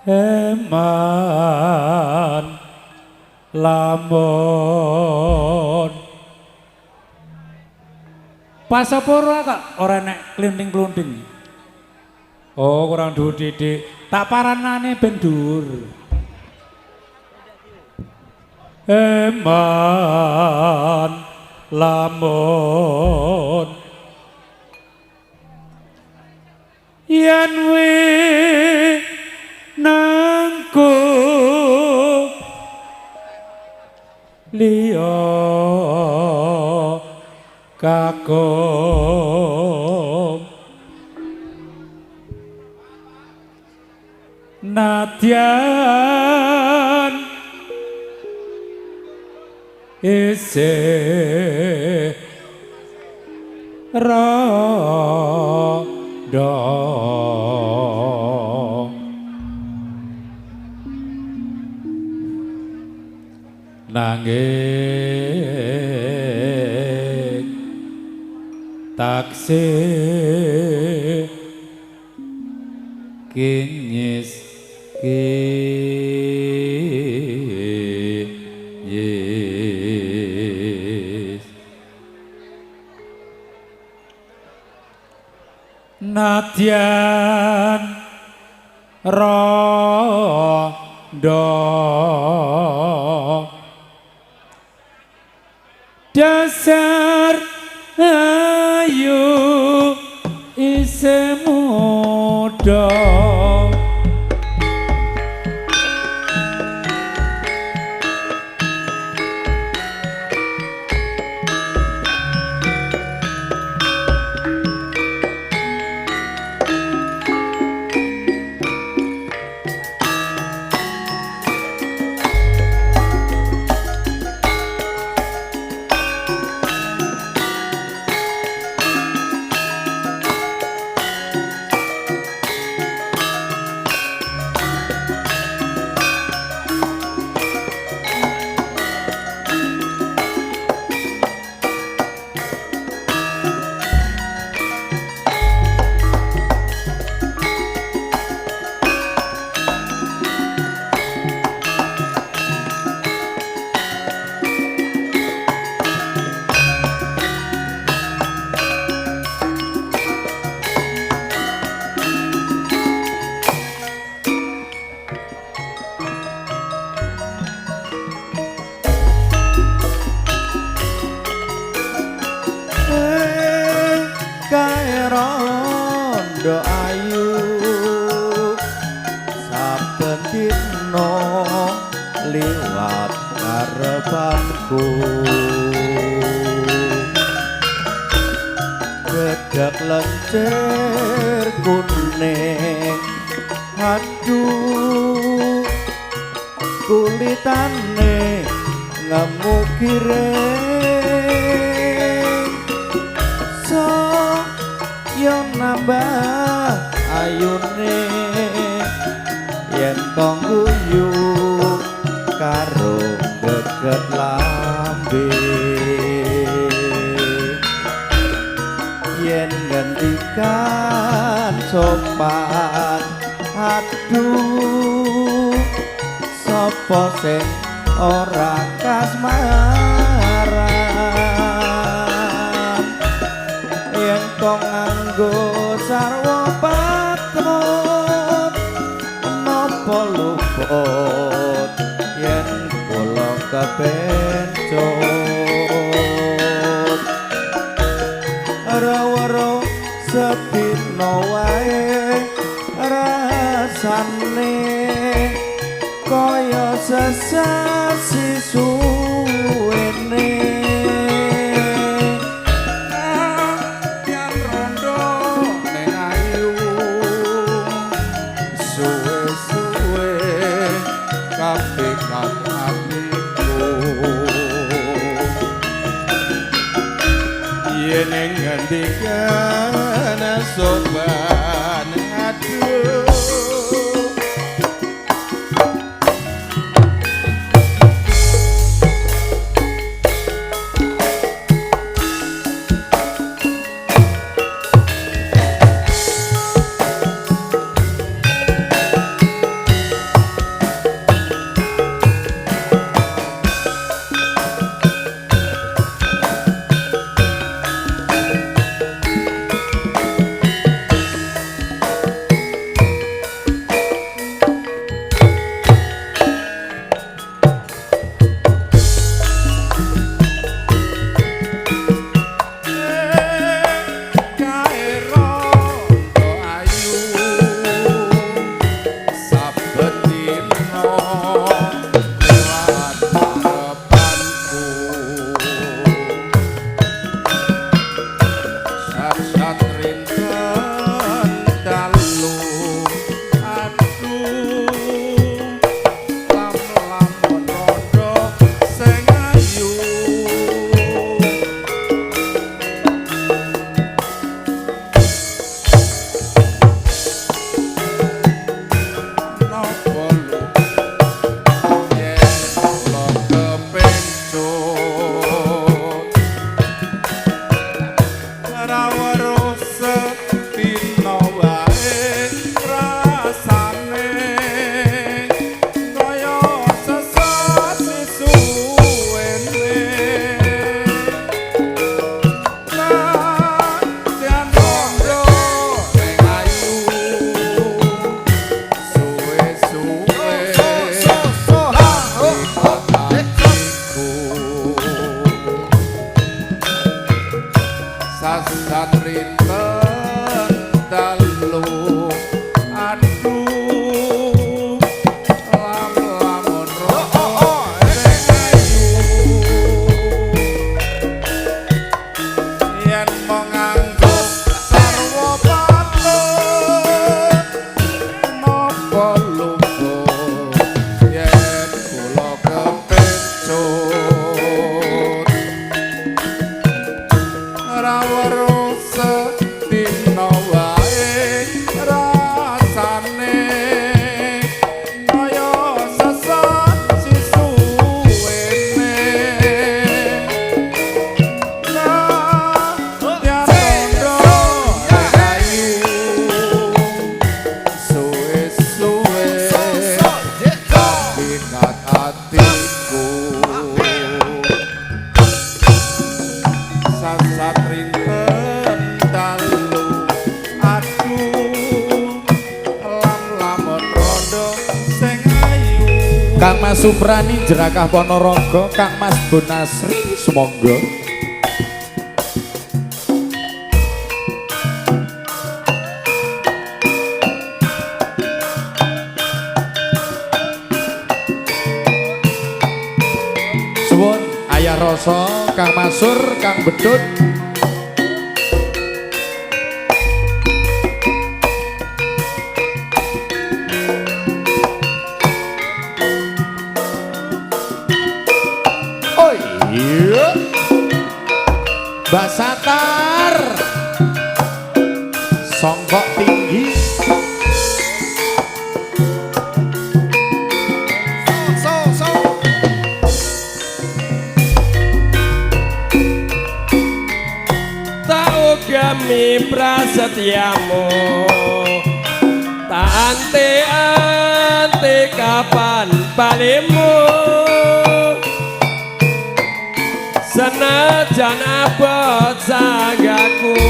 Eman lamun pas apa ora kok ora nek klinting-klunting. Oh, kurang dhuwur titik. Tak paranane ben dhuwur. Eman lamun yen wi nangku liya kakung nadyan isih rada nanging taksih kinyis kinyis nadyan rada dasar ayu isih muda. Kae rondo ayu saben dina liwat ngarepanku gedhek lencir kuning aduh kulitane ngemu kiring so yo nambah ayune yen tong guyu karo geget lambe yen ngendikan sopan aduh sapa sing ora kasmaran yen to nganggo sarwa patut napa luput yen kula kepencut ora-ora sedina wae rasane kaya sesasi suwene. Yen rondo ning ayu suwe-suwe kapikat atiku yen ngendikan sopan aduh. Kang Mas Suprani Jerakah Ponorogo, Kang Mas Bonasri sumangga. Suwun Ayah Rasa, Kang Masur, Kang Bedut. Oh iya. Mbak Satar. Songkok tinggi. So so. Tak ugemi prasetyamu, tak ante-ante kapan balimu. Senajan abot sanggaku,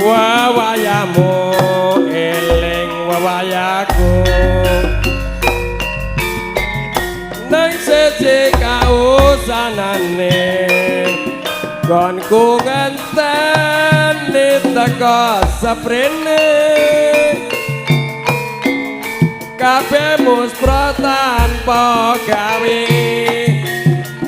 wawayamu eling wawayaku. Nang siji kausanane, gonku ngenteni teko seprene. Kabeh muspro tanpa gawe,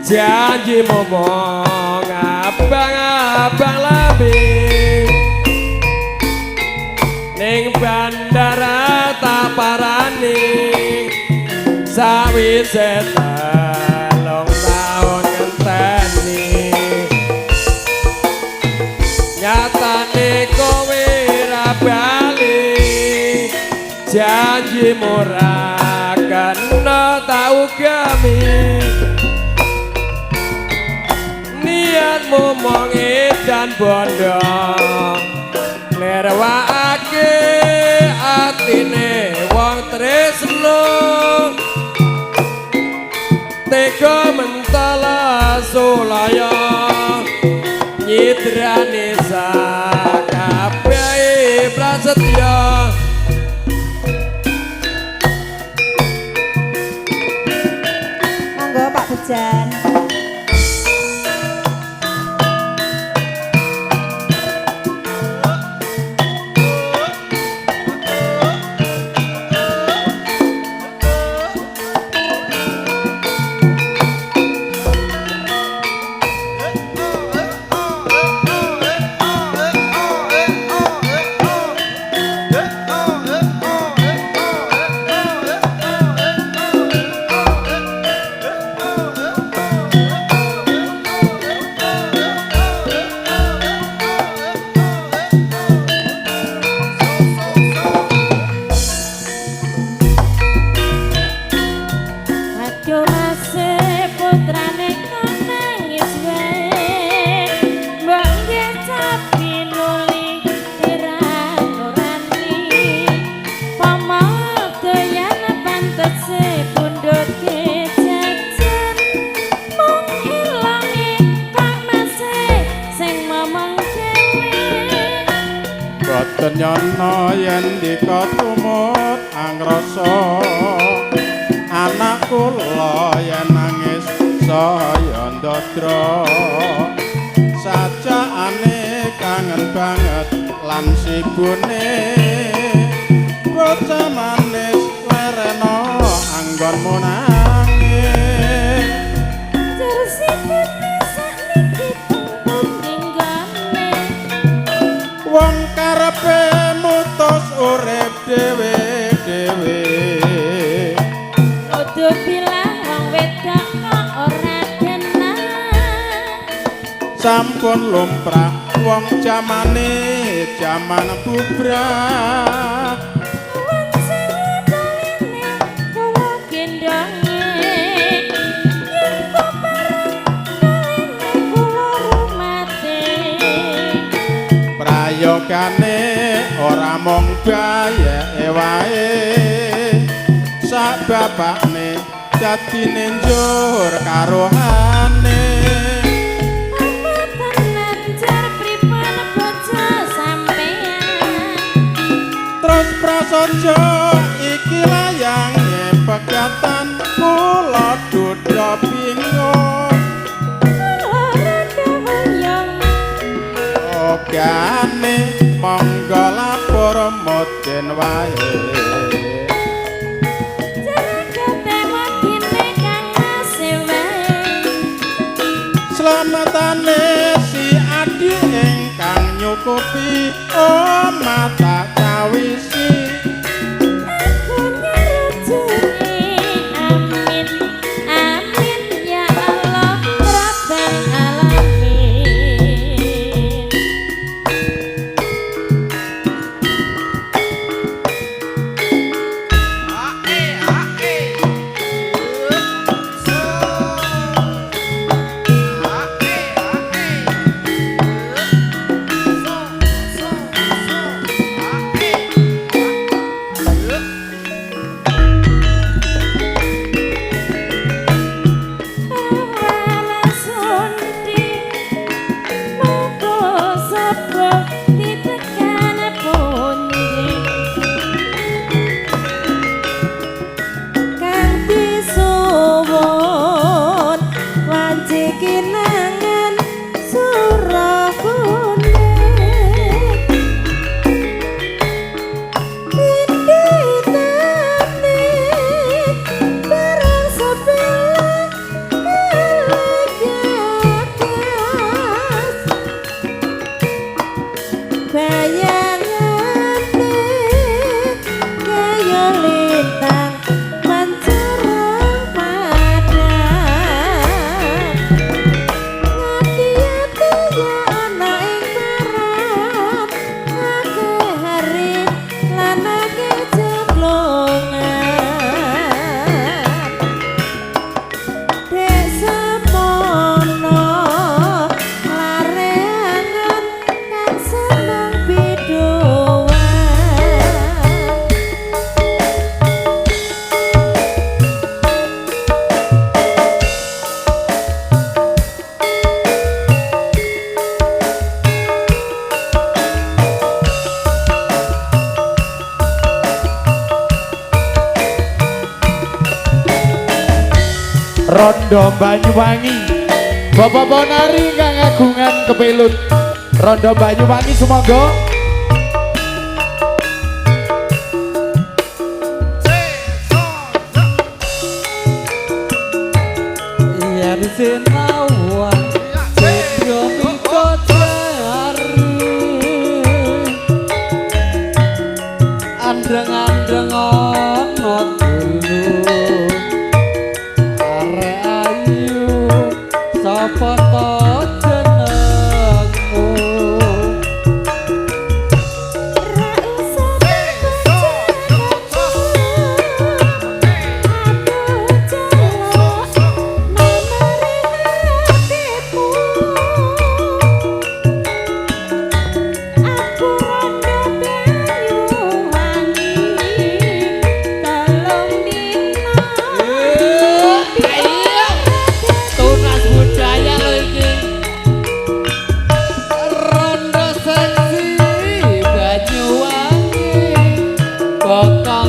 janjimu mung abang-abang lambe. Ning bandara tak parani, sawise 3 taun ngenteni. Nyatane kowe ra bali, janjimu ra kena tak ugemi. Niatmu mung edan bondo, nlerwakake atine wong tresno. Tega mentala sulaya, nyidrane sakabehe prasetya. Monggo Pak Bejan. Aduh mase putrane kok nangis wae. Mbok nggih capi nuli tirani. Pomo doyan pantese pundhut jajan. Mung ilange kang mase sing momong dhewe. Boten nyono yen dika tumut angrasa, anak kula yen nangis saya ndadra. Sajakane kangen banget lan sibune, bocah manis lereno anggonmu nangis. Jersitene sakniki teng pundi nggone? Wong karepe mutus urip dhewe-dhewe. Kudu bilang wong wedok kok ora genah. Sampun lumrah wong jamane jaman bubrah. Wong sewu dalane kula gendonge. Yen kepareng dalane kula rumate. Prayogane ora mung bayeke wae, sak bapakne dadine njur karuhane. Apa tenan jar pripun bojo sampean? Terus prasaja iki layange Pegatan kula duda bingung. Ora kewuyung. Ogane monggo lapor mudin wae. Jrakate wedine Kang Mas wae. Slametane si adi ingkang nyukupi omah tak cawisi. Aku nyerujune amin amin ya Allah Rabbal alamin. Walasunti moko sapa ditekan pundi kang disuwun wanci kinangan surah kuning pinditane barang sepele gagas bayangane kaya lintang mancarang padang ngati-ati ya ana ing paran akeh hari lan akeh ceklongan. Dek semono lare angon kang seneng biduan. Rondo Banyuwangi. Bapak Ponari kang agungan kepelut. Rondo Banyuwangi sumangga. Yen sinawan sedya mika jari andreng-andreng ana dulu arek ayu sapa to jenengmu. Ra usah takon jenengku, aku celok nomore hatimu. Aku rondo Banyuwangi 3 dina. Tunas budaya lho iki. Rondo seksi Banyuwangi bokong